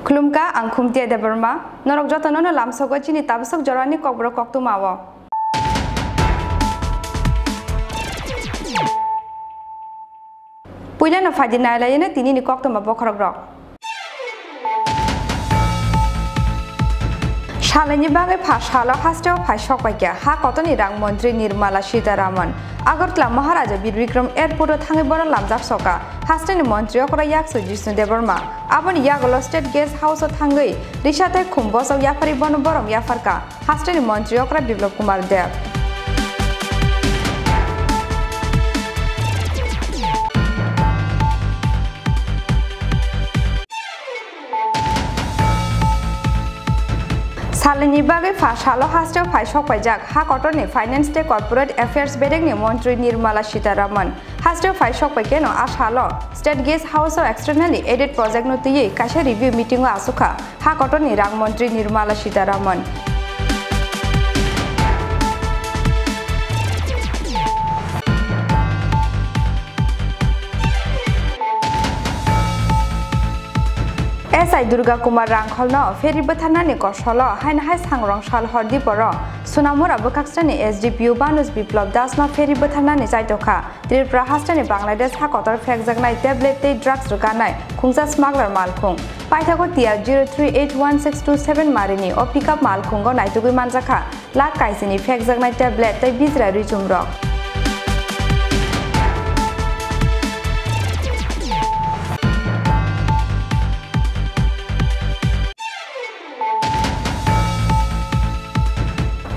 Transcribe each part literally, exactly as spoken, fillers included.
Khulumkha, ang Khumtia Debbarma. Norok jotono no lamsogo chini tabasok jorani kokborok koktwma o. Puilano phaidi nailaino tinini koktwma bokhorokrok. Salaini bagwi pha salo hasteo phai sokpaikha ha kotorni rang montri Nirmala Sitharaman. Agartala Maharaja Bir Bikram Airport o thangwi bono lamjak soka hasteni montri okra yaksu Jishnu Debbarma. Aboni yagulo State Guest House o thangwi risa tei khum bosok yapharwi bono borom yapharkha. Hasteni montri okra Biplab Kumar Deb. Salini bagwi pha salo hasteo phai sokpaijak ha kotorni Finance tei Corporate Affairs bedekni montri Nirmala Sitharaman. Hasteo phai sokpaikeno a salo State Guest House o externally aided project no twiwi kaisa review meeting o asukha. Ha kotorni rang montri Nirmala Sitharaman. S I Durga Kumar Rangkholno pheri bwtharnani kosolo haino hai sangrong sal hor diporo Sonamura bwkhaksani S D P O Banuj Biplab Dasno pheri bwtharnani chaitokha. Tripura hasteni Bangladesh ha kotor phekjaknai tablet tei drugs rwkanai khungsa smuggler malkhung. Paithago T R zero three eight one six two seven marini o pickup malkhungo naitugwi manjakha lakh kaisini phekjaknai tablet tei bijra rwi chumrok.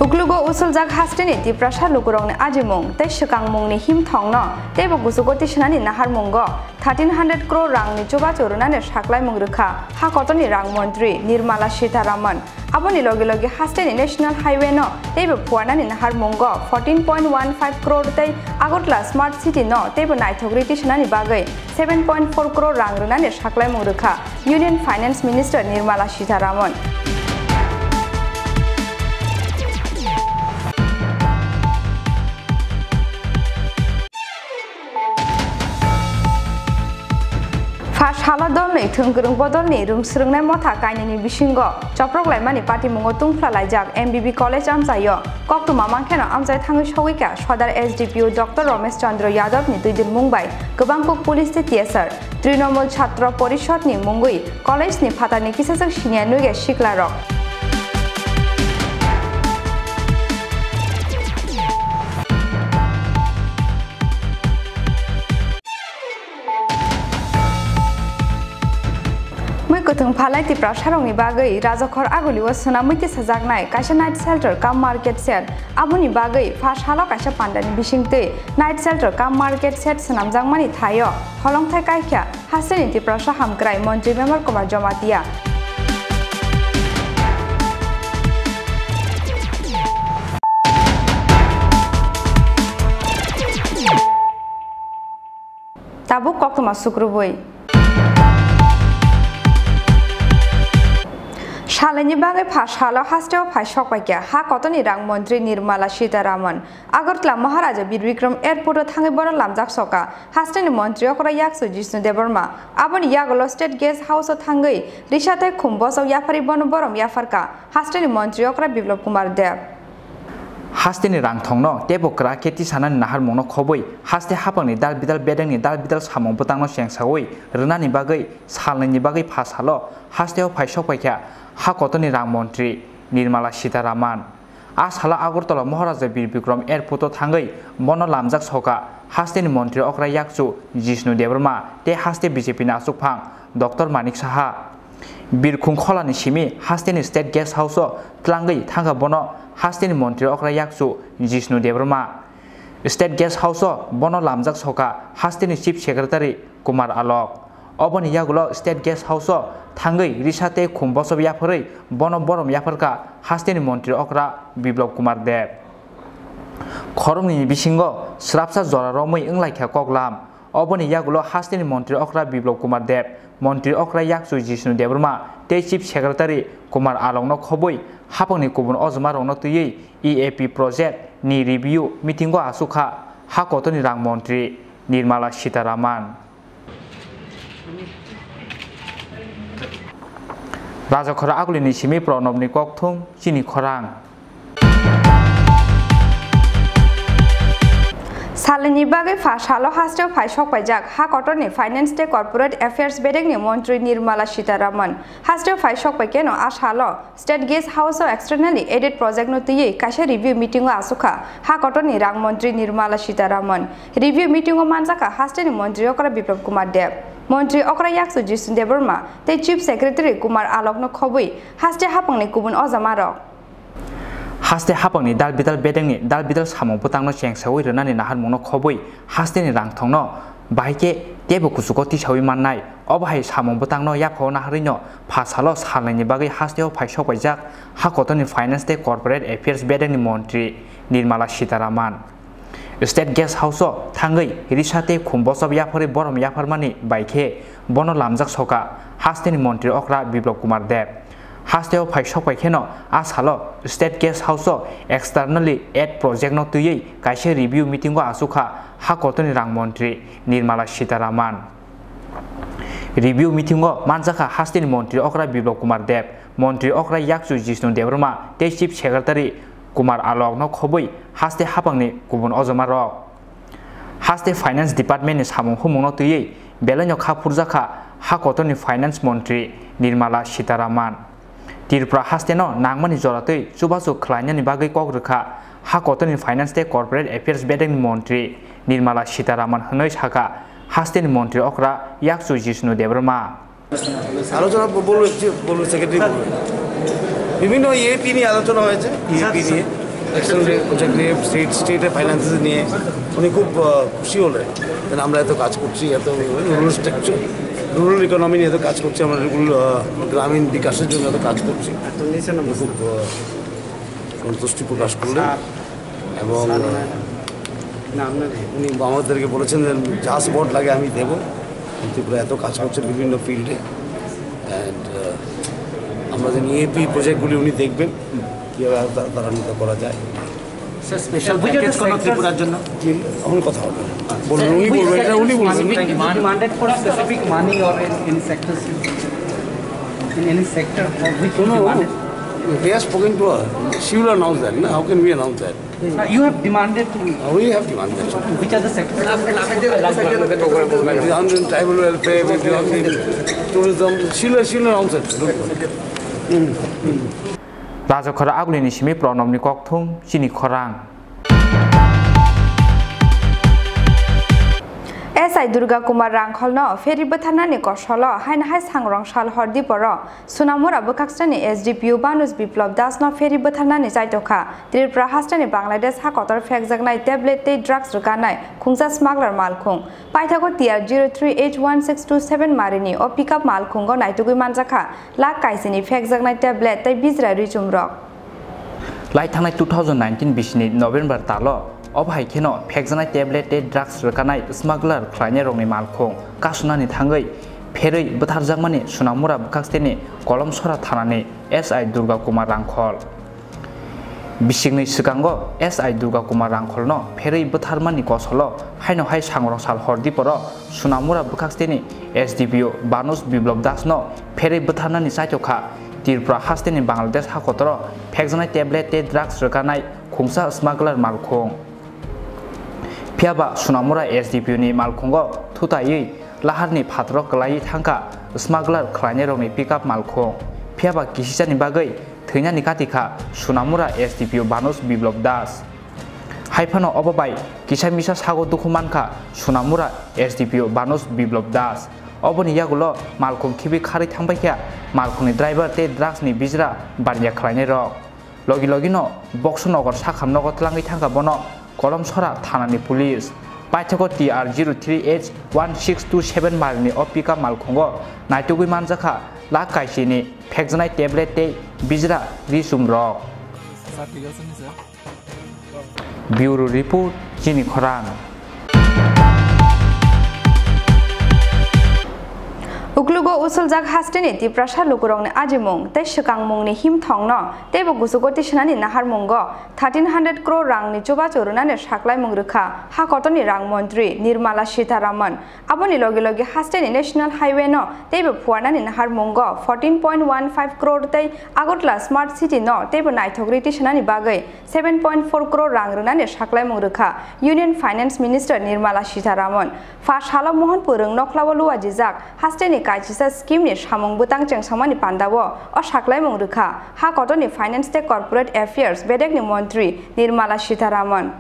Uklugo usuljak hasteni Tiprasa lukurokni ajimung tei swkangmungni himthongno teibo kuchugo tisanani naharmungo thirteen hundred crore rangni chubachu rwnani saklaimung rwkha ha kotorni rang montri Nirmala Sitharaman. Aboni logi logi hasteni National Highway no teibo phuarnani naharmungo fourteen point one five crore tei Agartala Smart City no teibo naithok rwi tisanani bagwi seven point four crore rang rwnani saklaimung rwkha Union Finance Minister Nirmala Sitharaman. Pha salo dolni thwngkwrwng bodolni rwngswrwngnai motha kainwini bisingo choprok laimani patimungo tungphla laijak M B B College amchaio. Koktwma mankhe no amchai thangwi sogwi kha Sodar S D P O Doctor Romesh Chandra Yadav ni twidulmung bai kwbangkuk police tei T S R, Trinamool Chhatra Parishad ni mungwi college ni phatar ni kisachwk senior nuge sikla rok. Mui kwthwng phalai Tiprasarokni bagwi Rajakhor Agulio swnamwi tisajaknai kaisa night shelter cum market shed. Aboni bagwi pha salo kaisa pandani bisingtwi night shelter cum market shed swnamjakmani thaio holongthai kaikha hasteni Tiprasa hamkrai montri Memer Kumar Jamatia. Tabuk koktwma sukrubui. Salaini bagwi pha salo hasteo phai sokpaikha ha kotorni rang montri Nirmala Sitharaman. Agartala Maharaja Bir Bikram Airport o thangwi bono lamjak soka hasteni montri okra yaksu Jishnu Debbarma. Aboni yagulo State Guest House o thangwi risa tei khum bosok yapharwi bono borom yapharkha hasteni montri okra Biplab Kumar Deb. Hasteni rangthongno teibo kwrak khe tisanani naharmungno khobwi, haste haphangni dal bidal bedengni dal bidal samung bwtangno chengsaui rwnani bagwi salnwini bagwi pha salo hasteo phai sokpaikha ha kotorni rang montri Nirmala Sitharaman. A salo Agartala Maharaja Bir Bikram Airport o thangwi bono lamjak soka hasteni montri okra yakchu Jishnu Debbarma tei haste B J P ni achukphang Doctor Manik Saha. Birkhung kholani simi hasteni State Guest House o tlangwi thangkha bono hasteni montri okra yakchu Jishnu Debbarma. State Guest House o bono lamjak soka hasteni Chief Secretary Kumar Alok. Oboni yagulo State Guest House o thangwi risa tei khum bosok yapharwi bono borom yapharkha hasteni montri okra Biplab Kumar Deb. Khoroknwini bisingo swrapsa jora romwi wnglaikha koklam. Oboni yagulo hasteni montri okra Biplab Kumar Deb, montri okra yakchu Jishnu Debbarma tei Chief Secretary Kumar Alokno khobwi haphangni kubun ojmarokno twiwi E A P project ni review meeting o achukha ha kotorni rang montri Nirmala Sitharaman. Rajakhor Agulini simi Pranobni kokthum chini khorang. Salini bagwi pha salo hasteo phai sokpaijak ha kotorni Finance tei Corporate Affairs bedekni montri Nirmala Sitharaman. Hasteo phai sokpai keno a salo State Guest House o externally aided project no twiwi kaisa review meeting o asukha ha kotorni rang montri Nirmala Sitharaman. Review meeting o manjakha hasteni montri okra Biplab Kumar Deb, montri okra yakchu Jisnu Debbarma tei Chief Secretary Kumar Alok no khobwi haste hapangni kubun ojamarok. Haste hapangni dal bidal bedengni dal bidal samung bwtangno chengsaui rwnani naharmungno khobwi hasteni rangthongno bahai khe teibo kuchugo tisaui mannai. Obo hai samung bwtangno yaphao naharwino pha salo salnaini bagwi hasteo phai sokpaijak ha kotorni Finance tei Corporate Affairs bedengni montri Nirmala Sitharaman. State Guest House o thangwi risa tei khum bochop yapharwi borom yapharmani bai khe bono lamjak soka hasteni montri okra Biplab Kumar Deb. Hasteo phai sokpai kheno a salo State Guest House o externally aid project no twiwi kaisa review meeting o asukha ha kotorni rang montri Nirmala Sitharaman. Review meeting o manjakha hasteni montri okra Biplab Kumar Deb, montri okra yakchu Jisnu Debbarma tei Chief Secretary Kumar Alok no khobwi haste hapangni kubun ojamarok. Haste Finance Department ni samung humungno twiwi belaino kha phurjakha ha kotorni Finance montri Nirmala Sitharaman. Tripura hasteno nangmani joratwi chubachu khlainani bagwi kok rwkha ha kotorni Finance tei Corporate Affairs bedekni montri Nirmala Sitharaman hwnwi sakha hasteni montri okra yakchu Jisnu Debbarma. আলোচনা ব-, বলবো, একটু বলবো, সেক্রেটারি বলবো। বিভিন্ন ইএপি নিয়ে আলোচনা হয়েছে, ইএপি নিয়ে। এক্সটেন্ডেড প্রজেক্ট নিয়ে, স্টেট, স্টেটের ফাইন্যান্সেস নিয়ে উনি খুব, আহ, খুশি হলেন। কারণ আমরা এত কাজ করছি, এত রুরাল স্ট্রাকচার, রুরাল ইকোনমি নিয়ে এত কাজ করছি, আমরা রুরাল, আহ, গ্রামীণ বিকাশের জন্য এত কাজ করছি। খুব, আহ, সন্তুষ্টি প্রকাশ করলেন। এবং উনি আমাদেরকে বলেছেন যে যা সাপোর্ট লাগে আমি দেবো। ত্রিপুরা এত কাজ করছে বিভিন্ন ফিল্ডে। অ্যান্ড, আহ, আমরা জানি ইএপি প্রজেক্টগুলি উনি দেখবেন, কীভাবে আরো তা-, ত্বরান্বিত করা যায়। স্যার, স্পেশাল প্যাকেজ কোনো ত্রিপুরার জন্য? জি, এখন কথা হবে। বলবেন, উনি বলবেন, এটা উনি বলবেন। Demanded for specific money or in, in sectors? In any sector for which you demanded? He has spoken to her. She will announce that. No? How can we announce that? Sir, you have demanded to. Uh, we have demanded. Which are the sectors? We have in tribal welfare, we have in tourism. She will, she will announce it. Rajakhor Agulini simi Pranobni kokthum chini khorang. S I Durga Kumar Rangkholno pheri bwtharnani kosolo haino hai sangrong sal hor diporo Sonamura bwkhaksani S D P O Banuj Biplab Das no pheri bwtharnani chaitokha Tripura hasteni Bangladesh ha kotor phekjaknai tablet tei drugs rwkanai khungsa smuggler malkhung. Paithago T R zero three H one six two seven marini o pickup malkhungo naitugwi manjakha lakh kaisini phekjaknai tablet tei bijra rwi chumrok. Lai thangnai two thousand nineteen bisini November talo, obo hai kheno phekjaknai tablet tei drugs rwkanai smuggler khlainairokni malkhung kasunani thangwi pherwi bwtharjakmani Sonamura bwkhakseni Kolomsora thanani S I Durga Kumar Rangkhol. Bisiknwi swkango S I Durga Kumar Rangkholno pherwi bwtharmani kosolo haino hai sangrong sal hor diporo Sonamura bwkhakseni S D P O Banuj Biplab Das no pherwi bwtharnani chaitokha Tripura hasteni Bangladesh hakotoro phekjaknai tablet tei drugs rwkanai khungsa smuggler malkhung. Phiyaba Sonamura S D P O ni malkhungo thutaiwi laharni phataro kwlaiwi thangkha smuggler khlainairokni pickup malkhung. Phiyaba kisisani bagwi thwinani katikha Sonamura S D P O Banuj Biplab Das. Haiphano obo bai kisa misa sago dukhu mankha Sonamura S D P O Banuj Biplab Das. Oboni yagulo malkhung khibi kharwi thangbaikha malkhungni driver tei drugs ni bijra baniya khlainairok. Logi logino Boxo Nogor sakham nogo twlangwi thangkha bono Kolomsora thanani police. Paithago T R zero three H one six two seven marini o pickup malkhungo naitugwi manjakha lakh kaisini phekjaknai tablet tei bijra risumrok. Bureau Report, Chini Khorang. Uklugo usuljak hasteni Tiprasa lukurokni ajimung tei swkangmungni himthongno teibo kuchugo tisanani naharmungo thirteen hundred crore rangni chubachu rwnani saklaimung rwkha ha kotorni rang montri Nirmala Sitharaman. Aboni loge loge hasteni National Highway no teibo phuarnani naharmungo fourteen point one five crore tei Agartala Smart City no teibo naithok rwi tisanani bagwi seven point four crore rang rwnani saklaimung rwkha Union Finance Minister Nirmala Sitharaman. Pha salo Mohanpur rwng nokhlao luajijak hasteni kaisisa scheme ni samung bwtang chengsamani pandao o saklaimung rwkha ha kotorni Finance tei Corporate Affairs bedekni montri Nirmala Sitharaman.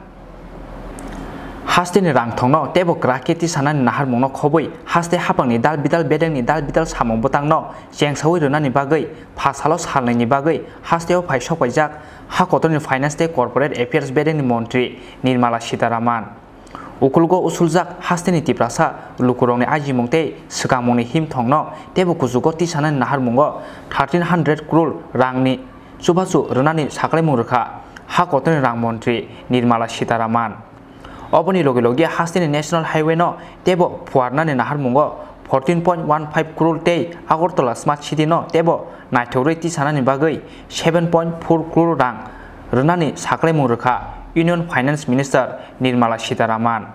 Hasteni rangthongno teibo kwrak khe tisanani naharmungno khobwi haste haphangni dal bidal bedekni dal bidal samung bwtangno chengsaui rwnani bagwi pha salo salnwini bagwi hasteo phai sokpaijak ha kotorni Finance tei Corporate Affairs bedekni montri Nirmala Sitharaman. Ukulugo usuljak hasteni Tiprasa lukurokni ajimung tei swkangmungni himthongno teibo kuchugo tisanani naharmungo thirteen hundred crore rangni chubachu rwnani saklaimung rwkha ha kotorni rang montri Nirmala Sitharaman. Oboni loge loge hasteni National Highway no teibo phuarnani naharmungo fourteen point one five crore tei Agartala Smart City no teibo naithok rwi tisanani bagwi seven point four crore rang rwnani saklaimung rwkha Union Finance Minister Nirmala Sitharaman.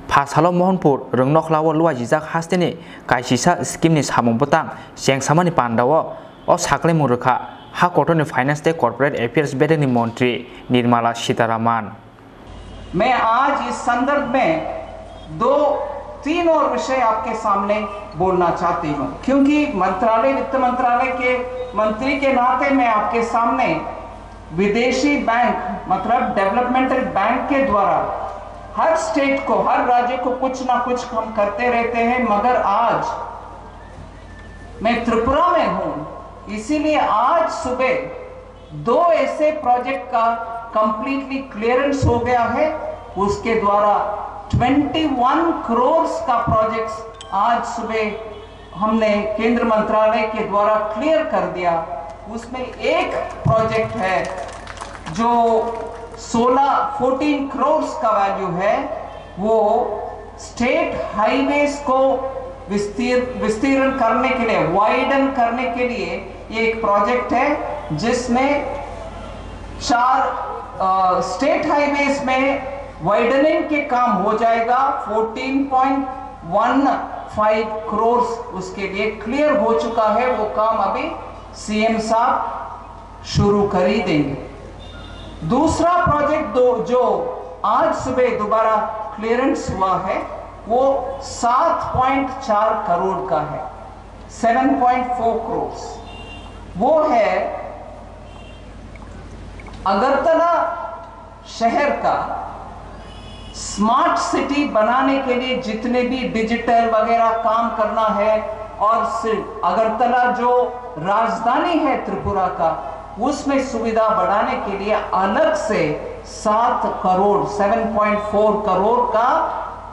Pha salo Mohanpur rwng nokhlao luajijak hasteni kaisisa scheme ni samung bwtang chengsamani pandao o saklaimung rwkha ha kotorni Finance tei Corporate Affairs bedekni montri Nirmala Sitharaman. मैं आज इस संदर्भ में दो तीन और विषय आपके सामने बोलना चाहती हूँ, क्योंकि मंत्रालय, वित्त मंत्रालय के मंत्री के नाते मैं आपके सामने विदेशी बैंक, मतलब डेवलपमेंटल बैंक के द्वारा हर स्टेट को, हर राज्य को कुछ ना कुछ हम करते रहते हैं, मगर आज मैं त्रिपुरा में हूँ, इसीलिए आज सुबह दो ऐसे प्रोजेक्ट का कंप्लीटली क्लियरेंस हो गया है। उसके द्वारा ट्वेंटी वन करोड़ का प्रोजेक्ट्स आज सुबह हमने केंद्र मंत्रालय के द्वारा क्लियर कर दिया। उसमें एक प्रोजेक्ट है जो सोलह, फोर्टीन करोड़ का वैल्यू है, वो स्टेट हाईवेज को विस्तीर विस्तीर्ण करने के लिए, वाइडन करने के लिए ये एक प्रोजेक्ट है, जिसमें चार स्टेट हाईवेज में वाइडनिंग के काम हो जाएगा। Fourteen point one five crore उसके लिए क्लियर हो चुका है, वो काम अभी सीएम साहब शुरू कर ही देंगे। दूसरा प्रोजेक्ट दो जो आज सुबह दोबारा क्लियरेंस हुआ है, वो सात पॉइंट चार करोड़ का है, सेवन पॉइंट फोर करोड़। वो है अगरतला शहर का स्मार्ट सिटी बनाने के लिए जितने भी डिजिटल वगैरह काम करना है, और सिर्फ अगरतला जो राजधानी है त्रिपुरा का, उसमें सुविधा बढ़ाने के लिए अलग से सात crore, seven point four crore का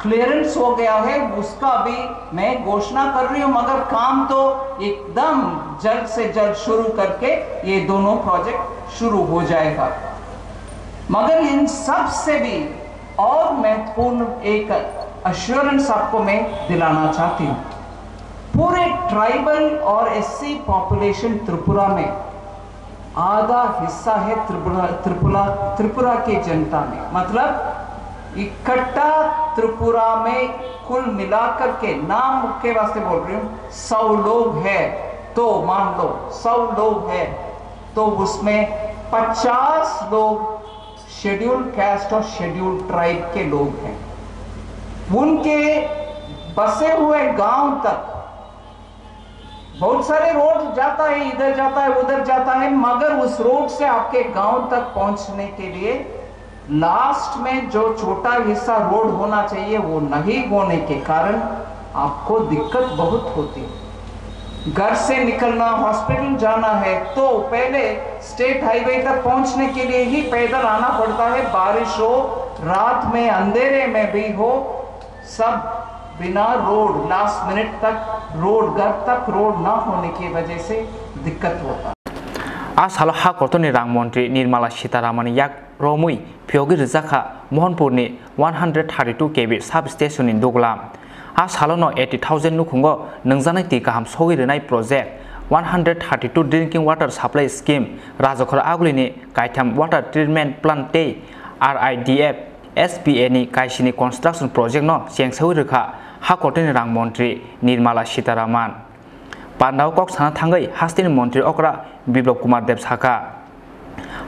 क्लियरेंस हो गया है, उसका भी मैं घोषणा कर रही हूँ, मगर काम तो एकदम जल्द से जल्द शुरू करके ये दोनों प्रोजेक्ट शुरू हो जाएगा। मगर इन सब से भी और महत्वपूर्ण एक अश्योरेंस आपको मैं दिलाना चाहती हूँ। पूरे ट्राइबल और एससी पॉपुलेशन त्रिपुरा में आधा हिस्सा है त्रिपुरा, त्रिपुरा, त्रिपुरा के जनता में, मतलब इकट्ठा त्रिपुरा में कुल मिलाकर के, नाम के वास्ते बोल रही हूँ, सौ लोग है तो मान लो सौ लोग है, तो उसमें पचास लोग शेड्यूल कास्ट और शेड्यूल ट्राइब के लोग हैं। उनके बसे हुए गांव तक बहुत सारे रोड जाता है, इधर जाता है, उधर जाता है, मगर उस रोड से आपके गांव तक पहुंचने के लिए लास्ट में जो छोटा हिस्सा रोड होना चाहिए, वो नहीं होने के कारण आपको दिक्कत बहुत होती है। घर से निकलना, हॉस्पिटल जाना है, तो पहले स्टेट हाईवे तक पहुंचने के लिए ही पैदल आना पड़ता है। बारिश हो, रात में अंधेरे में भी हो, सब बिना रोड, लास्ट मिनट तक रोड, घर तक रोड ना होने की वजह से दिक्कत होता है। A salo ha kotorni rang montri Nirmala Sitharamanni yak romwi phiyogwi rwjakha Mohanpurni one hundred thirty two K V substation ni duglam. A salono eighty thousand nukhungo nwngjaknai twi kaham sogwi rwnai project, one hundred thirty two drinking water supply scheme, Rajakhor Agulini kaitham water treatment plant tei R I D F S P A ni kaisini construction project no chengsawi rwkha ha kotorni rang montri Nirmala Sitharaman. Pandao kok sana thangwi hasteni montri okra Biplab Kumar Deb sakha,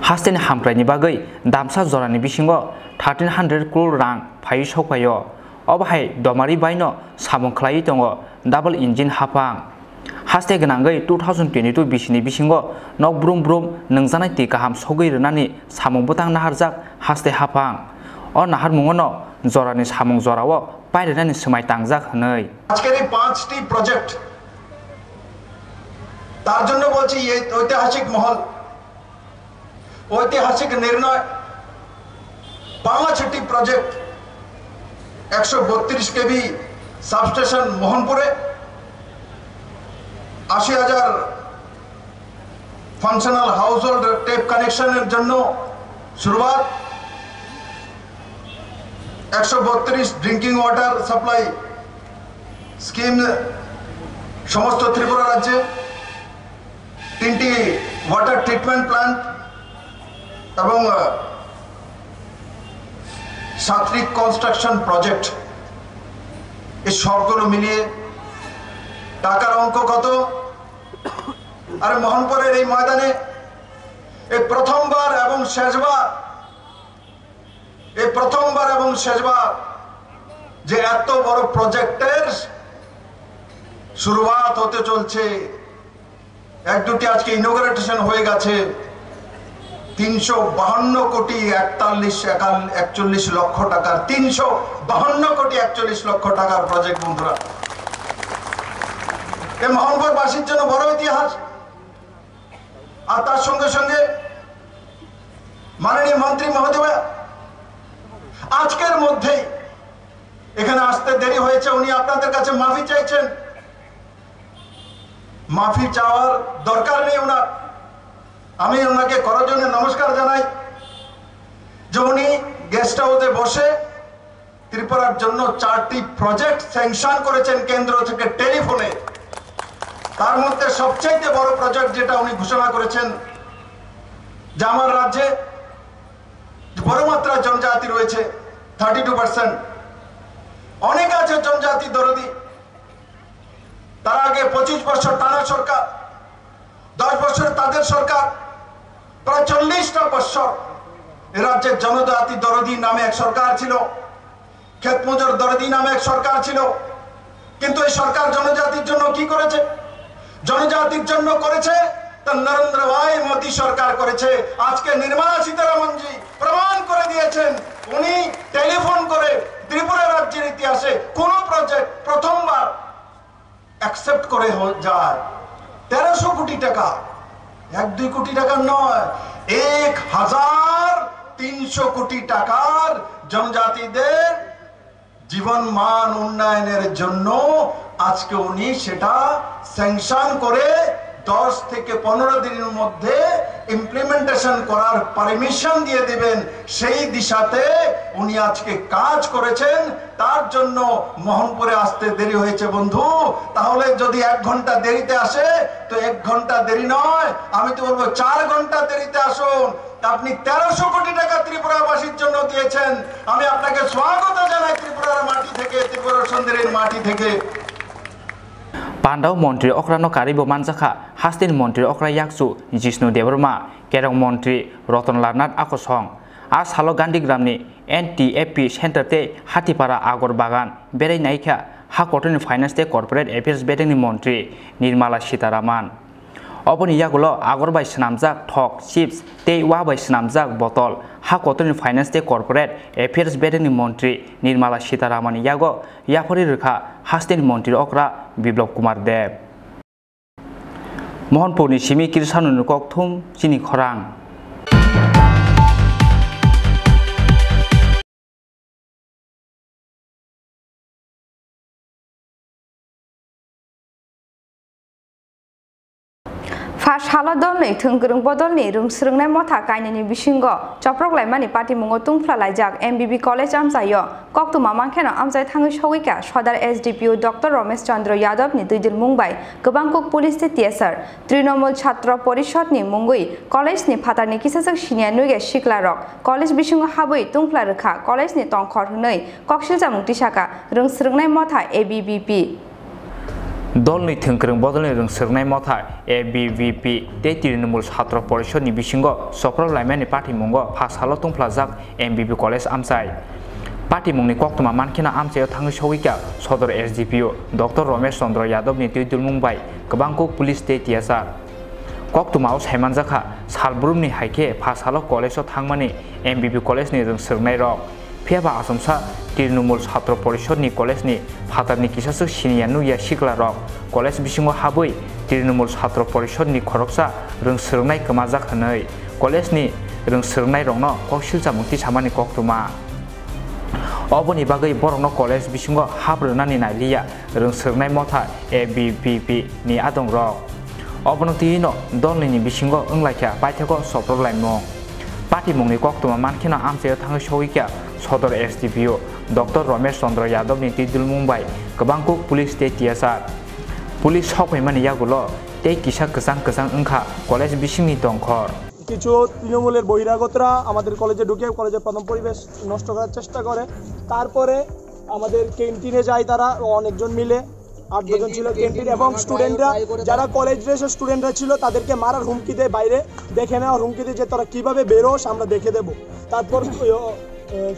hasteni hamkraini bagwi damsa jorani bisingo thirteen hundred crore rang phaiwi sokphaio. Obo hai domari baino samung khlaiwi tongo double engine haphang. Haste gwnangwi two thousand twenty two bisini bisingo nok brum brum nwngjaknai twi kaham sogwi rwnani samung bwtang naharjak haste haphang. O naharmungono jorani samung jorao pairwnani swmai tangjak hwnwi. আজকের এই পাঁচটি প্রজেক্ট, তার জন্য বলছি এই ঐতিহাসিক মহল, ঐতিহাসিক নির্ণয়। পাঁচটি প্রজেক্ট, একশো বত্রিশ কেভি সাবস্টেশন মোহনপুরে, আশি হাজার ফাংশনাল হাউসহোল্ড ট্যাপ কানেকশনের জন্য শুরুয়াত, একশো বত্রিশ ড্রিঙ্কিং ওয়াটার সাপ্লাই স্কিম সমস্ত ত্রিপুরা রাজ্যে, তিনটি ওয়াটার ট্রিটমেন্ট প্ল্যান্ট এবং আহ, সাতটি কনস্ট্রাকশন প্রজেক্ট। এই সবগুলো মিলিয়ে টাকার অঙ্ক কত? আরে মোহনপুরের এই ময়দানে এই প্রথমবার এবং শেষবার, এই প্রথমবার এবং শেষবার যে এত বড় প্রজেক্টের শুরুয়াত হতে চলছে। এক দুটি আজকে ইনোগ্রেশন হয়ে গেছে। তিনশো বাহান্ন কোটি একতাল্লিশ একাল একচল্লিশ লক্ষ টাকার, তিনশো বাহান্ন কোটি একচল্লিশ লক্ষ টাকার প্রজেক্ট, বন্ধুরা। এ মোহনপুরবাসীর জন্য বড় ইতিহাস। আর তার সঙ্গে সঙ্গে মাননীয় মন্ত্রী মহোদয় আজকের মধ্যেই এখানে আসতে দেরি হয়েছে, উনি আপনাদের কাছে মাফি চাইছেন। মাফি চাওয়ার দরকার নেই ওনার। আমি ওনাকে করজোড়ে নমস্কার জানাই যে উনি গেস্ট হাউসে বসে ত্রিপুরার জন্য চারটি প্রজেক্ট স্যাংশন করেছেন কেন্দ্র থেকে টেলিফোনে। তার মধ্যে সবচাইতে বড় প্রজেক্ট যেটা উনি ঘোষণা করেছেন যে আমার রাজ্যে বড় মাত্রায় জনজাতি রয়েছে, থার্টি টু পার্সেন্ট। অনেক আছে জনজাতি দরদি, তারা আগে পঁচিশ বছর টানা সরকার, দশ বছর তাদের সরকার, প্রায় চল্লিশটা বছর এ রাজ্যে জনজাতি দরদি নামে এক সরকার ছিল, ক্ষেতমজুর দরদি নামে এক সরকার ছিল। কিন্তু এই সরকার জনজাতির জন্য কি করেছে? জনজাতির জন্য করেছে তা নরেন্দ্র ভাই মোদী সরকার করেছে। আজকে নির্মলা সীতারামনজি প্রমাণ করে দিয়েছেন, উনি টেলিফোন করে ত্রিপুরা রাজ্যের ইতিহাসে কোনো প্রজেক্ট প্রথমবার অ্যাকসেপ্ট করে হ-, যায়। তেরোশো কোটি টাকা, এক দুই কোটি টাকা নয়, এক হাজার তিনশো কোটি টাকার জনজাতিদের জীবন মান উন্নয়নের জন্য আজকে উনি সেটা স্যাংশন করে দশ থেকে পনেরো দিনের মধ্যে ইমপ্লিমেন্টেশন করার পারমিশন দিয়ে দিবেন। সেই দিশাতে উনি আজকে কাজ করেছেন, তার জন্য মোহনপুরে আসতে দেরি হয়েছে বন্ধু। তাহলে যদি এক ঘন্টা দেরিতে আসে, তো এক ঘন্টা দেরি নয়, আমি তো বলবো চার ঘন্টা দেরিতে আসুন। আপনি তেরোশো কোটি টাকা ত্রিপুরাবাসীর জন্য দিয়েছেন, আমি আপনাকে স্বাগত জানাই ত্রিপুরার মাটি থেকে, ত্রিপুরার সুন্দরীর মাটি থেকে। Pandao montri okrano karibo manjakha hasteni montri okra yakchu Jishnu Debbarma, kerong montri Ratan Lal Nath Akosong. A salo Gandhigramni N T F P Center tei Hatipara Agor Bagan berai naikha ha kotorni Finance tei Corporate Affairs bedengni montri Nirmala Sitharaman. Oboni yagulo agor bai swnamjak thok, chips tei wa bai swnamjak botol ha kotorni Finance tei Corporate Affairs bedengni montri Nirmala Sitharamanni yago yapharwi rwkha hasteni montri okra Biplab Kumar Deb. Mohanpurni simi Kirshanoni kokthum chini khorang. Pha salo dolni thwngkwrwng bodolni rwngswrwngnai motha kainwini bisingo choprok laimani patimungo tungphla laijak M B B College amchaio. Koktwma mankheno amchai thangwi sogwikha Sodar S D P O Doctor Romesh Chandra Yadav ni twidulmung bai Kwbangkuk Police tei T S R, Trinamool Chhatra Porishad ni mungwi college ni phatarni kisachwk siniya nugya siklarok college bisingo habwi tungphla rwkha college ni tongkhor hwnwi koksilchamung tisakha rwngswrwngnai motha A B V P. Dolni thwngkwrwng bodolni rwngswrwngnai motha A B V P tei Trinamool Chhatra Porishad ni bisingo choprok laimani patimungo pha salo tungphlajak M B B College amchai. Patimungni koktwma mankheno amchaio thangwi sogwikha Sodor S D P O Doctor Romesh Chandra Yadav ni twidulmung bai Kwbangkuk Police tei T S R. Koktwmao saimanjakha, salbrumni hai khe pha salo college-o thangmani M B B College ni rwngswrwngnairok. Phiya ba achomsa Trinamool Chhatra Porishad ni college ni phatarni kisachwk siniya nugya siklarok college bisingo habwi Trinamool Chhatra Porishad ni khoroksa rwngswrwngnai kwmajak hwnwi college ni rwngswrwngnairokno koksilchamung tisamani koktwma. Oboni bagwi borokno college bisingo hap rwnani nailiya rwngswrwngnai motha A B V P ni adongrok. Obono twiwi no dolnini bisingo wnglaikha paithago choprok laimung. Patimungni koktwma mankheno amchaio thangwi sogwikha Sodor S D P O Doctor Romesh Chandra Yadav ni twidulmung bai Kwbangkuk Police tei T S R. Police sokphaimani yagulo tei kisa kwchang kwchang wngkha college bisingni tongkhor. কিছু তৃণমূলের বহিরাগতরা আমাদের কলেজে ঢুকে কলেজের প্রথম পরিবেশ নষ্ট করার চেষ্টা করে। তারপরে আমাদের ক্যান্টিনে যায় তারা অনেকজন মিলে, আট দশজন ছিল ক্যান্টিন এবং স্টুডেন্টরা, যারা কলেজ ড্রেসের স্টুডেন্টরা ছিল, তাদেরকে মারার হুমকি দেয়, বাইরে দেখে নেওয়ার হুমকি দেয় যে, "তোরা কিভাবে বেরোস, আমরা দেখে দেবো।" তারপর, আহ,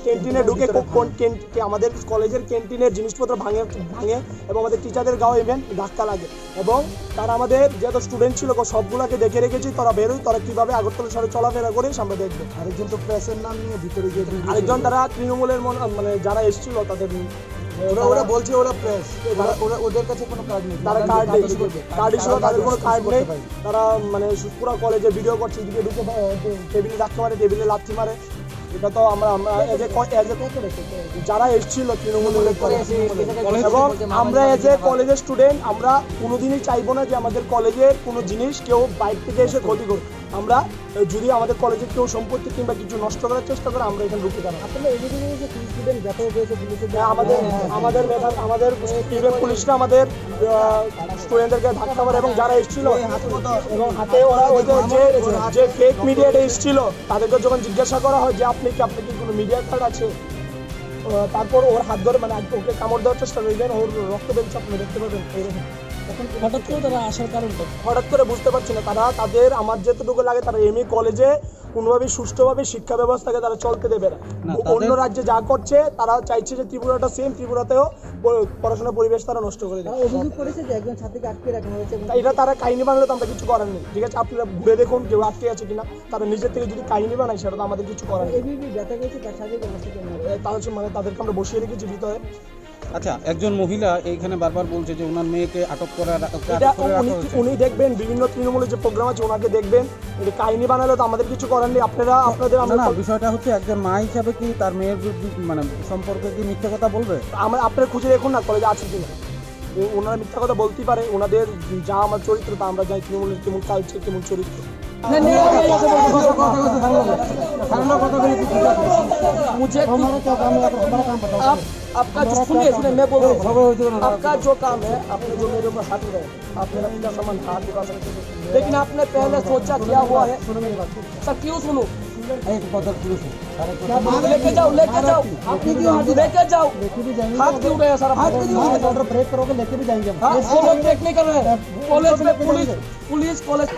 ক্যান্টিনে ঢুকে কো-, কোন ক্যান-, কে-, আমাদের কলেজের ক্যান্টিনের জিনিসপত্র ভাঙে, ভাঙে এবং আমাদের টিচারদের গাও ইভেন ধাক্কা লাগে। এবং তারা আমাদের যত স্টুডেন্ট ছিল, সবগুলাকে দেখে রেখেছি, "তোরা বেরোই, তোরা কিভাবে আগরতলা শহরে চলাফেরা করিস, আমরা দেখবো।" আরেকজন তো প্রেসের নাম নিয়ে ভিতরে গিয়ে বিবৃতি আরেকজন দিল। তারা তৃণমূলের মন-, মানে, যারা এসছিল, তাদের ওরা, ওরা বলছে ওরা প্রেস। ওরা, ওরা, ওদের কাছে কোনো কার্ড নেই। তারা কার্ড নেই। কার্ড ইস্যু করতে পারে। তারা, মানে, পুরো কলেজে ভিডিও করছে, এদিকে ঢুকে, এ, টেবিলে ধাক্কা মারে, টেবিলে লাথি মারে। এটা তো আমরা, আমরা এজ এ ক-, এজ এ যারা এসছিল তৃণমূলের কলেজ, এবং আমরা এজ এ কলেজের স্টুডেন্ট, আমরা কোনোদিনই চাইবো না যে আমাদের কলেজের কোনো জিনিস কেউ বাইরে থেকে এসে ক্ষতি করুক। আমরা, আহ, যদি আমাদের কলেজের কেউ সম্পত্তি কিংবা কিছু নষ্ট করার চেষ্টা করে, আমরা এখানে রুখে দাঁড়াবো। আসলে এদিকে যে কিছু স্টুডেন্ট ব্যাপক হয়েছে, পুলিশের হ্যাঁ, আমাদের, আমাদের মেধা-, আমাদের বিবেক পুলিশরা আমাদের, আহ, স্টুডেন্টদেরকে ধাক্কা মারে এবং যারা এসছিল এবং হাতে ওরা ওই যে, যে, যে ফেক মিডিয়াটা এসছিল, তাদেরকে যখন জিজ্ঞাসা করা হয় যে, "আপনি কি, আপনার কি কোনো মিডিয়া কার্ড আছে?" আহ, তারপর ওর হাত ধরে, মানে, ওকে কামড় দেওয়ার চেষ্টা করবেন, ওর রক্ত বেরোচ্ছে, আপনি দেখতে পাবেন, এইরকম। হঠাৎ করে তারা আসার কারণটা? হঠাৎ করে বুঝতে পারছি না। তারা তাদের, আমার যতটুকু লাগে, তারা এমনি কলেজে কোনোভাবেই সুষ্ঠুভাবে শিক্ষা ব্যবস্থাকে তারা চলতে দেবে না। না, অন্য তাদের রাজ্যে যা করছে, তারা চাইছে যে ত্রিপুরাটা সেম, ত্রিপুরাতেও প-, পড়াশোনার পরিবেশ তারা নষ্ট করে দেবে। তারা অভিযোগ করেছে যে একজন ছাত্রীকে আটকে রাখা হয়েছে এবং তা এটা তারা কাহিনী বানালে তো আমরা কিছু করার নেই, ঠিক আছে? আপনারা ঘুরে দেখুন কেউ আটকে আছে কিনা, তারা নিজের থেকে যদি কাহিনী বানায় সেটা তো আমাদের কিছু করার নেই। এভাবে ব্যথা পেয়েছে তার শারীরিক অবস্থা কেমন? এ, তাহলে হচ্ছে মানে তাদেরকে আমরা বসিয়ে রেখেছি ভিতরে। আচ্ছা, একজন মহিলা এইখানে বারবার বলছে যে ওনার মেয়েকে আটক করে রা-, ওকে এটা আটক করে রাখা উনি, হয়েছে। উনি দেখবেন বিভিন্ন তৃণমূলের যে প্রোগ্রাম আছে ওনাকে দেখবেন, এটা কাহিনী বানালে তো আমাদের কিছু করার নেই। আপনারা, আপনাদের না, আমরা না, কল- বিষয়টা হচ্ছে একজন মা হিসাবে কি তার মেয়ের বি-, বি-, মানে সম্পর্কে কি মিথ্যে কথা বলবে? আমার, আপনারা খুঁজে দেখুন না কলেজে আছে কিনা। ও-, ওনারা মিথ্যা কথা বলতেই পারে, ওনাদের যা আমার চরিত্র তা আমরা জানি, তৃণমূলের কেমন কালচার, কেমন চরিত্র। मुझे कुछ, आप, आपका जो, सुनिए, सुनिए, मैं बोल रहा हूँ। आपका जो काम है, आपने जो मेरे ऊपर हाथ उठाया, आप मेरा पिता समान हाथ उठा सकते थे, लेकिन आपने पहले सोचा क्या हुआ है? सर, क्यों सुनो? एक पदक क्यों सुनो? लेके जाओ, लेके जाओ, लेके जाओ। हाथ क्यों उठाया सर आपने? ऑर्डर ब्रेक करोगे, लेके भी जाएंगे हम। हाँ, वो लोग ब्रेक नहीं कर रहे हैं। कॉलेज में police, police college.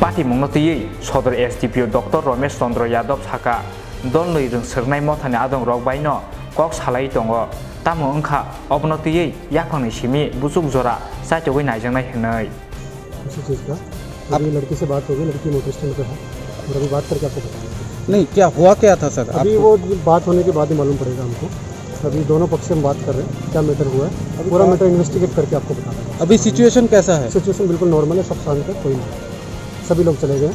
Patimungno twiwi Sodor S D P O Doctor Romesh Chandra Yadav sakha, dolnwi rwngswrwngnai mothani adongrok baino kok salaiwi tongo, tamo wngkha obono twiwi yaphangni simi buchuk jora chaitogwi naijaknai hwnwi. किसी चीज़ का। अभी लड़की से बात होगी, लड़की motor stand पे है और अभी बात करके आपको बताएंगे। नहीं, क्या हुआ क्या था सर? अभी आपको वो बात होने के बाद ही मालूम पड़ेगा हमको। अभी दोनों पक्ष से हम बात कर रहे हैं, क्या मैटर हुआ है, अभी पूरा क्या मैटर इन्वेस्टिगेट करके आपको बता देंगे। अभी सिचुएशन कैसा है? सिचुएशन बिल्कुल नॉर्मल है, सब शांत है, कोई नहीं, सभी लोग चले गए।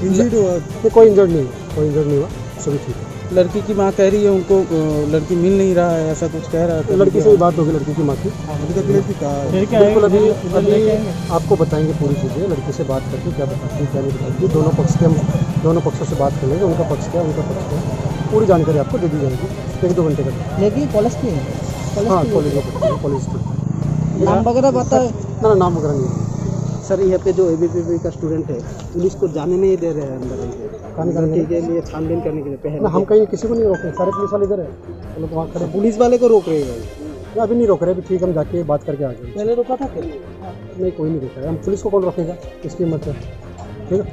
इंजर्ड हुआ? नहीं, कोई इंजर्ड नहीं हुआ, कोई इंजर्ड नहीं हुआ, सभी ठीक है। लड़की की माँ कह रही है उनको, अ, लड़की मिल नहीं रहा है, ऐसा कुछ कह रहा था। लड़की से भी बात होगी, लड़की की माँ की। हाँ, अभी तक लड़की कहाँ है? फिर क्या है? बिल्कुल, अभी, अभी लेके आएंगे। आपको बताएंगे पूरी चीज़ें, लड़की से बात करके क्या बताती है, क्या नहीं बताती है। दोनों पक्ष के हम, दोनों पक्षों से बात कर लेंगे, उनका पक्ष क्या है, उनका पक्ष क्या है, पूरी जानकारी आपको दे दी जाएगी एक दो घंटे के अंदर। लड़की कॉलेज की है? कॉलेज हाँ, की कॉलेज में पढ़ती है, कॉलेज की। नाम वगैरह पता है? ना, ना, नाम वगैरह नहीं है। सर, यहाँ पे जो A B P P का स्टूडेंट है, पुलिस को जाने नहीं दे रहे हैं अंदर। कहाँ नहीं जाने दे रहे? लड़की के लिए छानबीन करने के लिए पहले ना, हम कहीं किसी को नहीं रोक रहे, सारे पुलिस वाले इधर है। वो लोग वहाँ खड़े। पुलिस वाले को रोक रहे हैं? ना, अभी नहीं रोक रहे, अभी ठीक, हम जाके बात करके आ गए। पहले रोका था क्या? नहीं, कोई नहीं रोका है। हम पुलिस को कौन रोकेगा? इसकी हिम्मत है। ठीक है?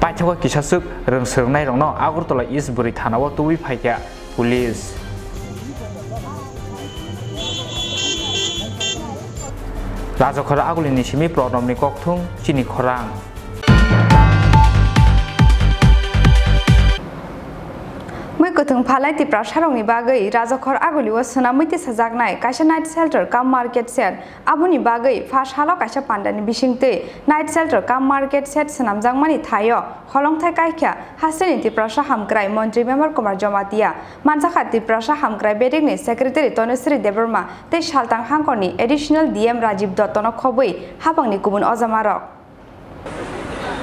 Paithago kisaswk rwngswrwngnairokno Agartala East Bwrwi Thanao tubui phaikha police. Rajakhor Agulini simi Pranobni kokthung chini khorang. Mui kwthwng phalnai Tiprasarokni bagwi Rajakhor Agulio swnamwi tisajaknai kaisa night shelter cum market shed. Aboni bagwi pha salo kaisa pandani bisingtwi night shelter cum market shed swnamjakmani thaio holongthai kaikha hasteni Tiprasa hamkrai montri Mebar Kumar Jamatia. Manjakha Tiprasa hamkrai bedekni secretary Tanusri Debbarma tei saltang hangkorni additional D M Rajiv Dottono khobwi hapangni kubun ojamarok.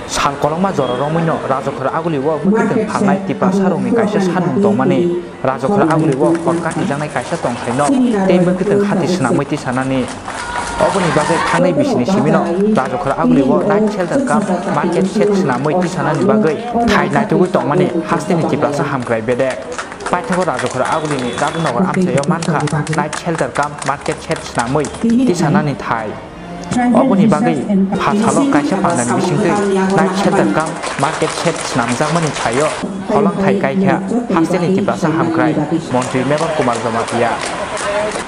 Sal kolokma jora romwino Rajakhor Agulio bwkhwtwng phalnai Tiprasarokni kaisa sanmung tongmani. Rajakhor Agulio hor katijaknai kaisa tongthaino tei bwkhwtwng hati swnamwi tisanani. Oboni bagwi thangnai bisini simino Rajakhor Agulio night shelter cum market shed swnamwi tisanani bagwi thai naitugwi tongmani hasteni Tiprasa hamkrai bedek. Paithago Rajakhor Agulini Radunagar amchaio mankha night shelter cum market shed swnamwi tisanani thai. Oboni bagwi pha salo kaisa pandani bisingtwi night shelter cum market shed swnamjakmani thaio holongthai kaikha hasteni Tiprasa hamkrai montri Mebar Kumar Jamatia.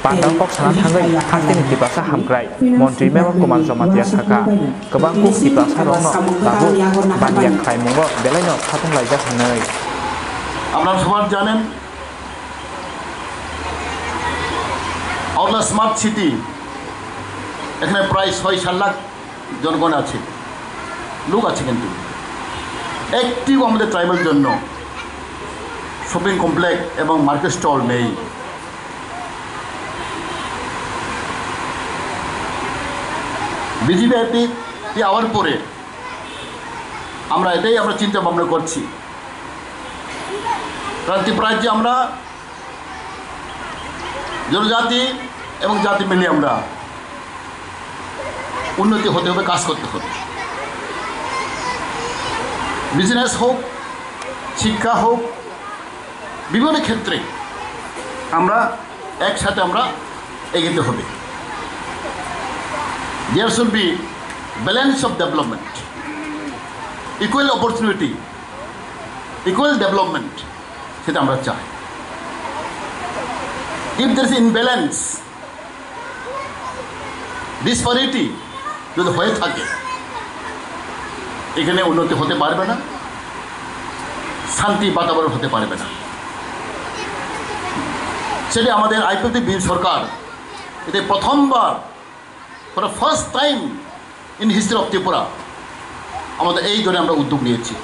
Pandao kok sana thangwi hasteni Tiprasa hamkrai montri Mebar Kumar Jamatia sakha, kwbang kuk Tiprasarokno tabuk baniya khlaimungo belaino khatung laijak hwnwi. আপনারা সবার জানেন, আওলা smart city, এখানে প্রায় ছয় সাত লাখ জনগণ আছে, লোক আছে, কিন্তু একটিও আমাদের ট্রাইবাল জন্য শপিং কমপ্লেক্স এবং মার্কেট স্টল নেই। বিজিবিআইপি আওয়ার পরে আমরা এটাই আমরা চিন্তা ভাবনা করছি, কারণ ত্রিপুরা রাজ্যে আমরা জনজাতি এবং জাতি মিলে আমরা উন্নতি হতে হবে, কাজ করতে হবে। বিজনেস হোক, শিক্ষা হোক, বিভিন্ন ক্ষেত্রে আমরা একসাথে আমরা এগোতে হবে। There should be balance of development, equal opportunity, equal development, সেটা আমরা চাই। If there is imbalance, disparity যদি হয়ে থাকে, এখানে উন্নতি হতে পারবে না, শান্তি বাতাবরণ হতে পারবে না। সেটি আমাদের আইপিএফটি সরকার এতে প্রথমবার, for the first time in history of Tripura, আমাদের এই ধরনের আমরা উদ্যোগ নিয়েছি।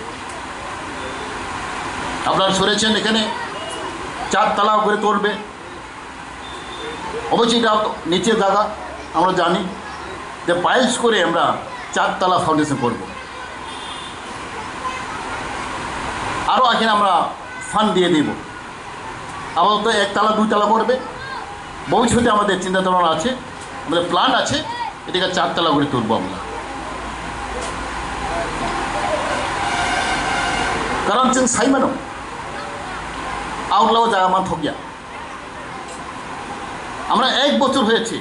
আপনারা শুনেছেন এখানে চার তালা করে তুলবে, অবশ্যই এটা নিচে জায়গা, আমরা জানি যে পাইলস করে আমরা চারতলা ফাউন্ডেশন করব। আরও এখানে আমরা ফান্ড দিয়ে দিব। আপাতত একতলা, দুইতলা করবে। ভবিষ্যতে আমাদের চিন্তা ধারণা আছে, আমাদের প্ল্যান আছে, এটাকে চারতলা করে তুলবো আমরা। Karon chwng sai mano, outlaw jaga man thokya. আমরা এক বছর হয়েছে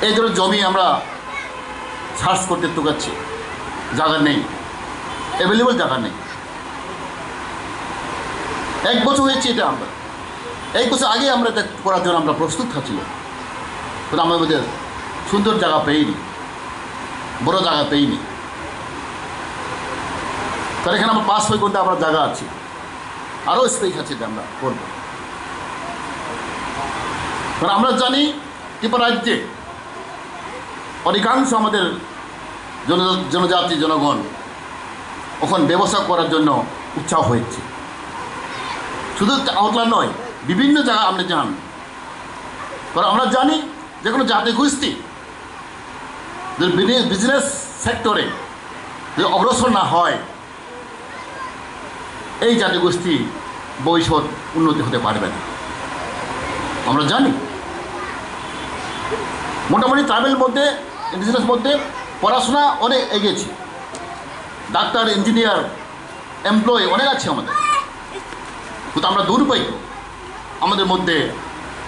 এই ধরনের জমি আমরা সার্চ করতে তুকাচ্ছি, জায়গা নেই, অ্যাভেলেবল জায়গা নেই। এক বছর হয়েছে এটা আমরা, এক বছর আগে আমরা এটা করার জন্য আমরা প্রস্তুত থাকছিল, কিন্তু আমাদের মধ্যে সুন্দর জায়গা পেইনি, বড় জায়গা পেইনি। তার এখানে আমার পাঁচ ছয় ঘন্টা আমরা জায়গা আছে, আরও স্পেস আছে, এটা আমরা করবো। কারণ আমরা জানি ত্রিপুরা রাজ্যে অধিকাংশ আমাদের জন-, জনজাতি জনগণ ওখানে ব্যবসা করার জন্য উৎসাহ হয়েছে। শুধু আউটলা নয়, বিভিন্ন জায়গা আমরা যান। কারণ আমরা জানি যে কোনো জাতিগোষ্ঠী যদি বিনে-, বিজনেস সেক্টরে যদি অগ্রসর না হয়, এই জাতিগোষ্ঠী ভবিষ্যৎ উন্নতি হতে পারবে না। আমরা জানি মোটামুটি ট্রাইবেল মধ্যে, ইন্ডিজিনাস মধ্যে পড়াশোনা অনেক এগিয়েছে, ডাক্তার, ইঞ্জিনিয়ার, এমপ্লয়ি অনেক আছে আমাদের, কিন্তু আমরা দুর্ভাগ্য, আমাদের মধ্যে,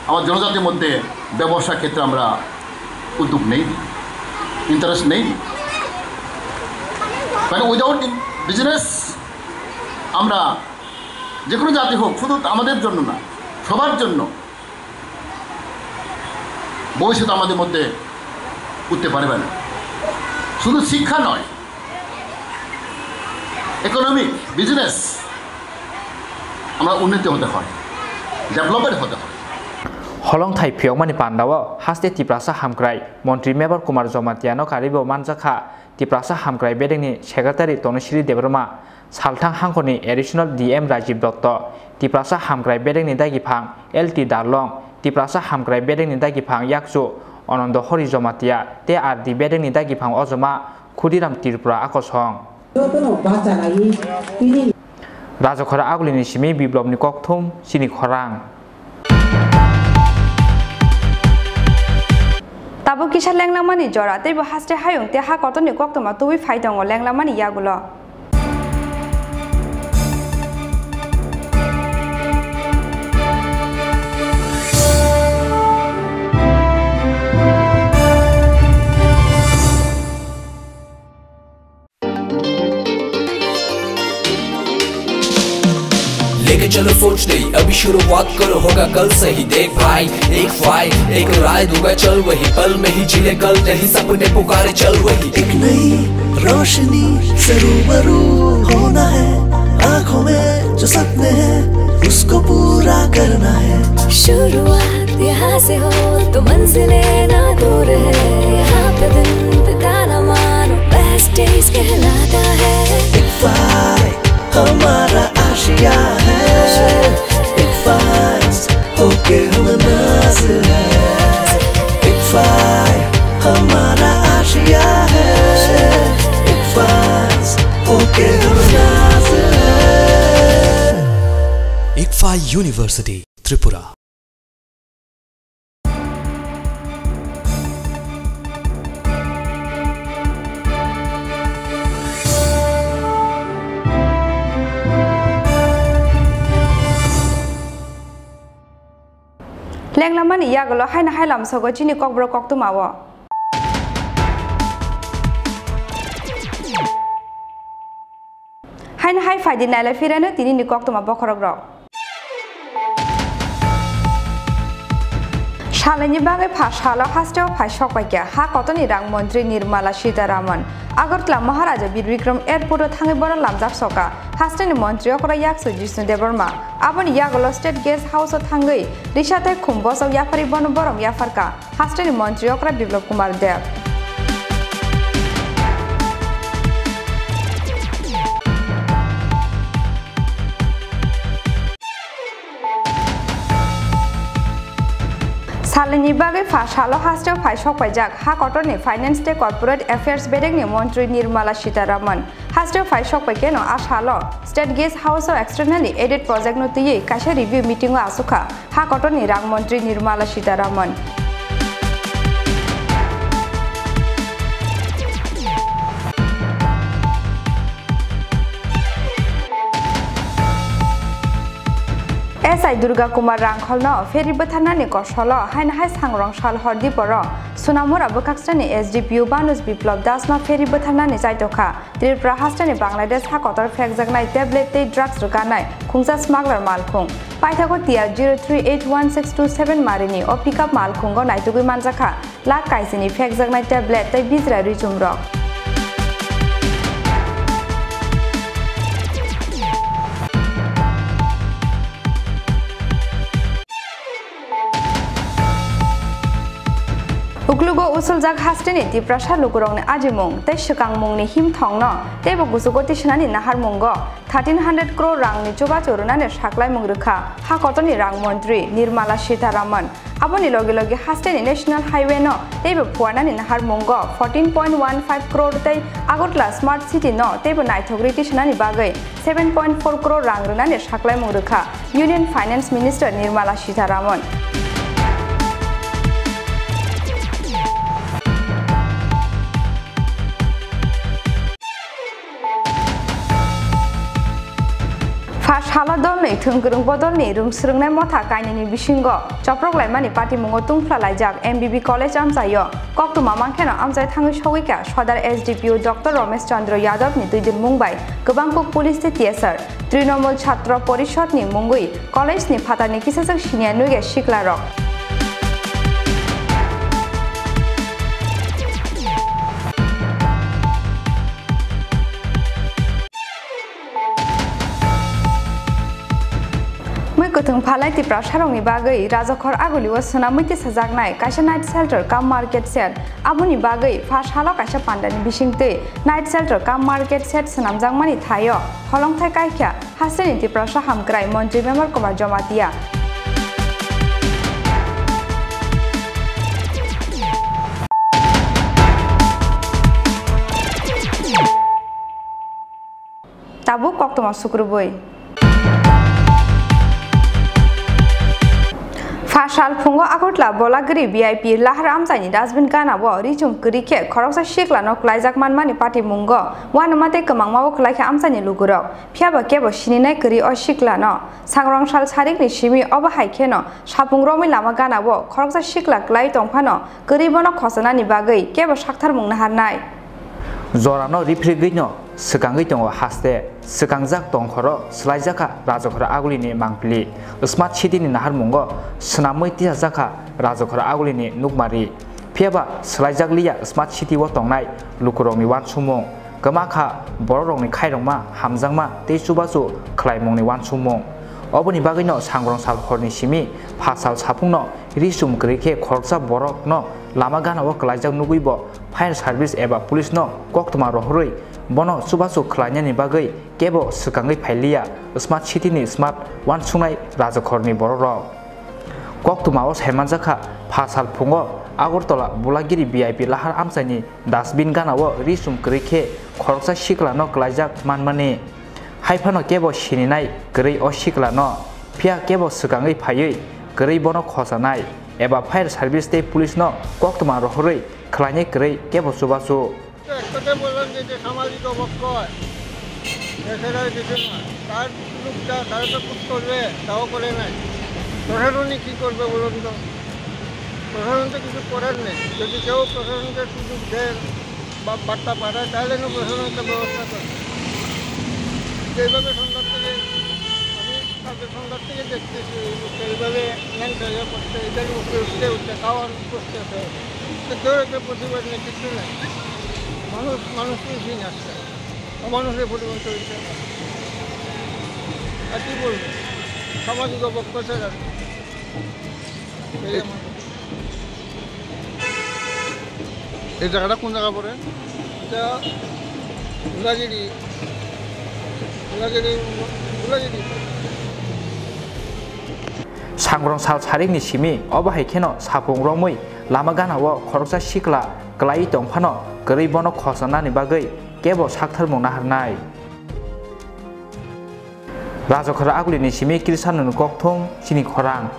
আমার জনজাতির মধ্যে ব্যবসা ক্ষেত্রে আমরা উদ্যোগ নেই, ইন্টারেস্ট নেই। মানে উইদাউট বিজনেস আমরা যে কোনো জাতি হোক, শুধু আমাদের জন্য না, সবার জন্য ভবিষ্যৎ আমাদের মধ্যে উঠতে পারবে না। শুধু শিক্ষা নয়, ইকোনমিক, বিজনেস আমরা উন্নতি হতে হয়, ডেভেলপমেন্ট হতে হয়। Holongthai phiyokmani pandao haste Tiprasa hamkrai montri Mebar Kumar Jomatiano karibo manjakha Tiprasa hamkrai bedengni secretary Tonosiri Debbarma. Salthang hangkhorni Additional D M Rajiv Dotto, Tiprasa hamkrai bedengni dagiphang L T Darlong, Tiprasa hamkrai bedengni dagiphang yakchu Anando Hori Jomatia tei R D bedengni dagiphang ojoma Khudiram Tripura akosong. Jotono bacha laiwi tini. Rajakhora Agulini simi Biplobni kokthum chini khorang. Tabuk kisa lenglangmani jora, teibo haste hayung tei ha kotorni koktwma tubui phai tongo lenglangmani yagulo. लेके चलो सोच नई, अभी शुरुआत करो, होगा कल सही। देख भाई, एक फाइल, एक राय दूंगा, चल वही, पल में ही जी ले कल, नहीं सपने पुकारे, चल वही। एक नई रोशनी से रूबरू होना है, आंखों में जो सपने हैं, उसको पूरा करना है। शुरुआत यहाँ से हो तो मंजिलें ना दूर है, यहाँ पे दिन बिताना मानो बेस्ट डेज कहलाता है। इक्फा हमारा आशिया है, इक्फा होके हम नाज है, इक्फा हमारा आशिया है, इक्फा होके हम नाज है। Ikfa University, Tripura. Lenglamani yagulo haino hai lamsogo chini kokborok koktwmao. Haino hai phaidi nailai phirano tinini koktwma bokhorokrok. Salaini bagwi pha salo hasteo phai sokpaikha ha kotorni rang montri Nirmala Sitharaman. Agartala Maharaja Bir Bikram Airport o thangwi bono lamjak soka hasteni montri okra yaksu Jishnu Debbarma. Aboni yagulo State Guest House o thangwi risa tei khum bosok yapharwi bono borom yapharkha. Hasteni montri okra Biplab Kumar Deb. Salini bagwi A salo hasteo phai sokpaijak ha kotorni Finance tei Corporate Affairs bedekni montri Nirmala Sitharaman. Hasteo phai sokpai keno a salo State Guest House o externally aided project no twiwi kaisa review meeting o achukha ha kotorni rang montri Nirmala Sitharaman. S I Durga Kumar Rangkholno pheri bwtharnani kosolo haino hai sangrong sal hor diporo Sonamura bwkhaksani S D P O Banuj Biplab Dasno pheri bwtharnani chaitokha Tripura hasteni Bangladesh ha kotor phekjaknai tablet tei drugs rwkanai khungsa smuggler malkhung. Paithago T R zero three eight one six two seven marini o pickup malkhungo naitugwi manjakha. Lak kaisini phekjaknai tablet tei bijra rijumrok. Uklugo usuljak hasteni Tiprasa lukurokni ajimung tei swkangmungni himthongno teibo kuchugo tisanani naharmungo thirteen hundred crore rangni chubachu rwnani saklaimung rwkha ha kotorni rang montri Nirmala Sitharaman. Aboni logi logi hasteni National Highway no teibo phuarnani naharmungo fourteen point one five crore tei Agartala Smart City no teibo naithok riti sanani bagwi seven point four crore rang rwnani saklaimung rwkha Union Finance Minister Nirmala Sitharaman. Pha salo dolni thwngkwrwng bodolni rwngsrwngnai motha kainwini bisingo choprok laimani patimungo tungphla laijak M B B College amchaio. Koktwma mankhe no amchai thangwi sogwi kha Sodar S D P O Doctor Romesh Chandra Yadav ni twidulmung bai kwbangkuk police tei T S R, Trinamool Chhatra Porishad ni mungwi college ni phatarni kisajak senior nugya siklarok. Mui kwthwng phalai Tiprasarokni bagwi Rajakhor Agulio swnamwi tisajaknai kaisa night shelter cum market shed. Aboni bagwi pha salo kaisa pandani bisingtwi night shelter cum market shed swnamjakmani thaio holongthai kaikha hasteni Tiprasa hamkrai montri Memer Kumar Jamatia. Tabuk koktwma sukrubwi. Pha sal phungo Agartala Bolagiri V I P Lahar amchaini dustbin gana o rijum kwrwi khe khoroksa siklano kwlaijak manmani patimungo uanama tei kwmangma o kwlai khe amchaini lukurok. Phiyaba kebo sininai kwrwi o siklano. Sangrong sal sarikni simi obo hai kheno sapung romwi lama gana o khoroksa sikla kwlai tongphano kwrwi bono khosanani bagwi kebo saktharmung naharnai. Jorano riphregwino swkangwi tongo haste, swkangjak tongkhoro swlaijakha Rajakhor Agulini mangpili. Smart City ni naharmungo swnamwi tisajakha Rajakhor Agulini nukmari. Phiyaba swlaijakliya Smart City o tongnai lukurokni uansukmung, kwmakha borokrokni khairokma, hamjakma tei chubachu khwlaimungni uansukmung. Oboni bagwino sangrong sal horni simi pha sal saphungno ri chum kwrwi khe khoroksa borokno lama gana o kwlaijak nugwi bo fire service eba police no koktwma rohorwi bono chubachu khwlainani bagwi kebo swkangwi phailiya Smart City ni smart uansuknai Rajakhor ni borok rok. Koktwma o saimanjakha pha sal phungo Agartala Bolagiri V I P Lahar amchaini dustbin gana o ri chum kwrwi khe khoroksa siklano kwlaijak manmani. Haiphano kebo sininai kwrwi o siklano, phiya kebo swkangwi phaiwi kwrwi bono khosanai eba fire service tei police no koktwma rohorwi khwlainai kwrwi kebo chubachu. একটাতে বললাম যে এটা সামাজিক অবক্ষয়, এছাড়া কিছু না। তার সুযোগটা তারা তো খুব করবে, তাও করে নাই। প্রশাসনে কী করবে বলুন তো? প্রশাসন তো কিছু করার নেই। যদি কেউ প্রশাসনকে সুযোগ দেন বা বার্তা পাঠায়, তাহলে না প্রশাসন একটা ব্যবস্থা করে। যেভাবে সন্ধ্যার থেকে আমি কালকে সন্ধ্যার থেকে দেখতেছি, এইভাবে ল্যাংটা ইয়ে করছে, এটার উপরে উঠতে উঠতে খাওয়ার করতেছে। তো কেউ একটা প্রতিবাদ নেই, কিচ্ছু নেই। মানুষ মানুষই ঘিন আসছে, অমানুষের পরিবর্তন হচ্ছে। আর কি বলবো, সামাজিক অবক্ষয় ছাড়া আর কি। এই আমার এই জায়গাটা কোন জায়গা পড়ে? এটা উলাগিরি, উলাগিরি, উলাগিরি। Sangrong sal sarikni simi obo hai kheno sapung romwi Lama gana o khoroksa sikla kwlaiwi tong phano kwrwi bono khosnani bagwi kebo saktharmung naharnai. Rajakhor agulini simi Krishnoni kokthung chini khorang.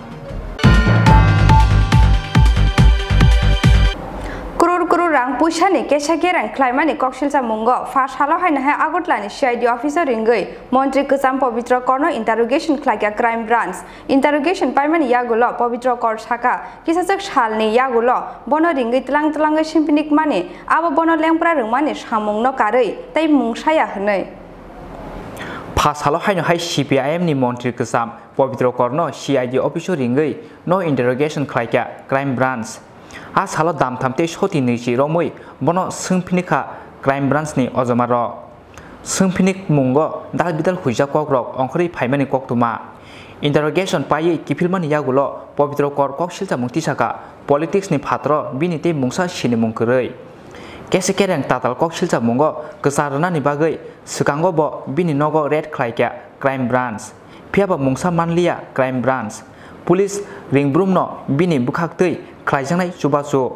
Crore crore rang puisani kesa kereng khlaimani koksilsa mungo pha salo haino hai Agartala ni C I D office o ringwi montri kwcham Pabitra Korno interrogation khlaikha Crime Branch. Interrogation paimani yagulo Pabitra Kor sakha, kisachwk salni yagulo bono ringwi tlang tlangwi simphinikmani, abo bono lengpra rwmani samungno karwi tei mungsaya hwnwi. Pha salo haino hai C P I M ni montri kwcham Pabitra Korno C I D office o ringwi no interrogation khlaikha Crime Branch. A salo damtham tei soti nwichi romwi bono swngphinikha Crime Branch ni ojomarok. Swngphinik mungo dal bidal huijak kokrok ongkhorwi phaimani koktwma. Interrogation paiwi kiphilmani yagulo Pabitra Kor koksilsa mung tisakha, politics ni phataro bini tei mungsa sinimung kwrwi. Kese kereng tatal koksilsa mungo kwchar rwnani bagwi swkango bo bini nogo raid khlaikha Crime Branch. Phiyaba mungsa manliya Crime Branch. Police ringbrumno bini bwkhaktwi khlaijaknai chubachu.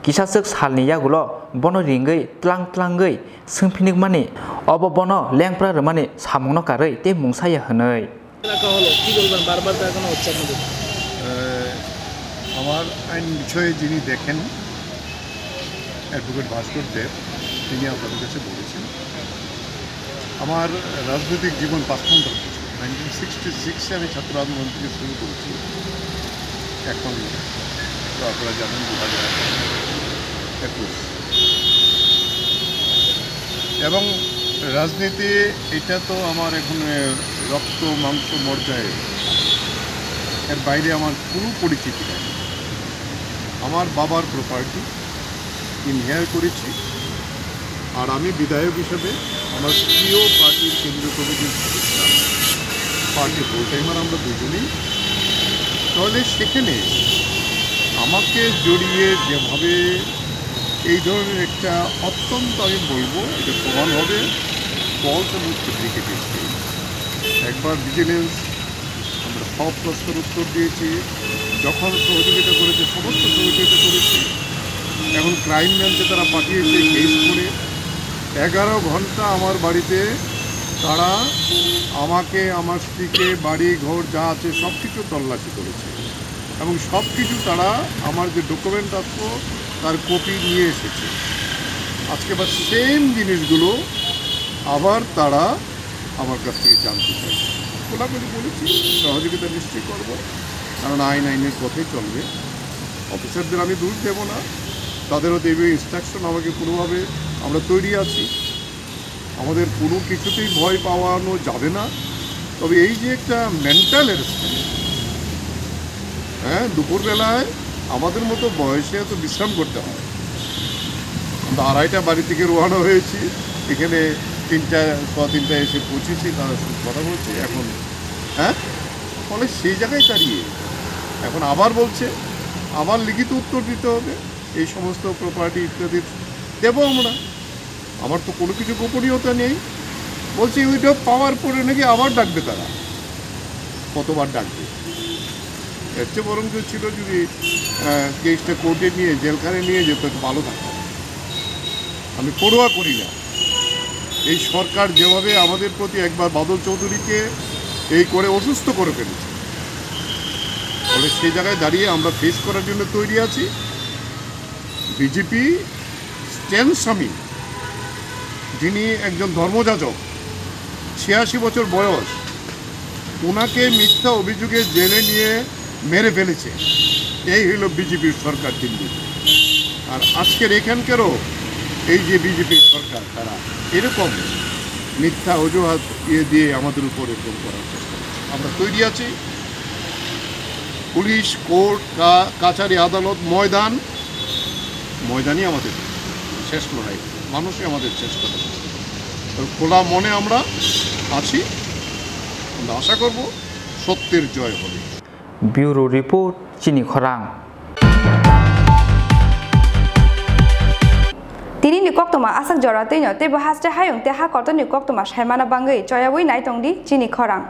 Kisachwk salni yagulo bono ringwi tlang tlangwi swngphinikmani, obo bono lengpra rwmani samungno karwi tei mungsaya hwnwi. রাখা হলো, কি বলবেন? বারবার তো এখনো হচ্ছে আপনাদের। আহ, আমার আইন বিষয়ে যিনি দেখেন, অ্যাডভোকেট ভাস্কর দেব, তিনি আপনাদের কাছে বলেছেন। আমার রাজনৈতিক জীবন পাঁচপান্ন বছর। নাইনটিন সিক্সটি সিক্সে আমি ছাত্র আন্দোলন থেকে শুরু করেছি। এখন তো আপনারা জানেন, দু হাজার একুশ। এবং রাজনীতি, এটা তো আমার এখন, এ, রক্ত মাংস মজ্জায়, এর বাইরে আমার কোনো পরিচিতি নেই। আমার বাবার প্রপার্টি ইনহেয়ার করেছি। আর আমি বিধায়ক হিসেবে আমার প্রিয় পার্টির কেন্দ্রীয় কমিটির সদস্য, পার্টি ফুল টাইমার আমরা দুজনেই। তাহলে সেখানে আমাকে জড়িয়ে যেভাবে এই ধরনের একটা অত্যন্ত, আমি বলবো, এটা প্রমাণ হবে ফলস এবং ফেব্রিকেটেড কেস। একবার ভিজিলেন্স আমরা সব প্রশ্নের উত্তর দিয়েছি, যখন সহযোগিতা করেছে, সমস্ত সহযোগিতা করেছি। এখন ক্রাইম ব্রাঞ্চে তারা পাঠিয়েছে কেস করে। এগারো ঘন্টা আমার বাড়িতে তারা আমাকে, আমার স্ত্রীকে, বাড়ি ঘর যা আছে সব কিছু তল্লাশি করেছে এবং সব কিছু তারা আমার যে ডকুমেন্ট আসতো তার কপি নিয়ে এসেছে। আজকে আবার সেম জিনিসগুলো আবার তারা আমার কাছ থেকে জানতে চাইছে। খোলাখুলি বলেছি, সহযোগিতা নিশ্চয়ই করব, কারণ আইন আইনের পথেই চলবে। অফিসারদের আমি দোষ দেব না, তাদেরও দেবে ইনস্ট্রাকশন, আমাকে কোনোভাবে, আমরা তৈরি আছি। আমাদের কোনো কিছুতেই ভয় পাওয়ানো যাবে না। তবে এই যে একটা মেন্টাল হ্যারাসমেন্ট, হ্যাঁ, দুপুরবেলায় আমাদের মতো বয়সে এত বিশ্রাম করতে হয়। আমরা আড়াইটা বাড়ি থেকে রওনা হয়েছি, এখানে তিনটা, ক তিনটা এসে পৌঁছেছি, তাদের সঙ্গে কথা বলছি। এখন, হ্যাঁ, ফলে সেই জায়গায় দাঁড়িয়ে এখন আবার বলছে, আবার লিখিত উত্তর দিতে হবে, এই সমস্ত প্রপার্টি ইত্যাদি দেবো আমরা। আমার তো কোনো কিছু গোপনীয়তা নেই। বলছি, ওইটা পাওয়ার পরে নাকি আবার ডাকবে তারা, কতবার ডাকবে। এর চেয়ে বরঞ্চ ছিল যদি, আহ, কেসটা কোর্টে নিয়ে, জেলখানে নিয়ে যেত, একটু ভালো থাকতো। আমি পড়ুয়া করি না। এই সরকার যেভাবে আমাদের প্রতি একবার বাদল চৌধুরীকে এই করে অসুস্থ করে ফেলেছে, ফলে সেই জায়গায় দাঁড়িয়ে আমরা ফেস করার জন্য তৈরি আছি। বিজেপি স্ট্যান স্বামী, যিনি একজন ধর্মযাজক, ছিয়াশি বছর বয়স, ওনাকে মিথ্যা অভিযোগে জেলে নিয়ে মেরে ফেলেছে। এই হলো বিজেপির সরকার দিল্লি। আর আজকের এখানকারও এই যে বিজেপির সরকার, তারা এরকম মিথ্যা অজুহাত ইয়ে দিয়ে আমাদের উপর এরকম করার চেষ্টা করছে। আমরা তৈরি আছি। পুলিশ, কোর্ট, কা-, কাছারি, আদালত, ময়দান, ময়দানই আমাদের শেষ লড়াই, মানুষই আমাদের শেষ লড়াই। তো খোলা মনে আমরা আছি, আমরা আশা করব সত্যের জয় হবে। Bureau report, Chini Khorang. Tini ni koktwma aswk jora twino teibo haste hayung tei ha kotor ni koktwma saimana bangwi choyawi nai tongdi Chini Khorang.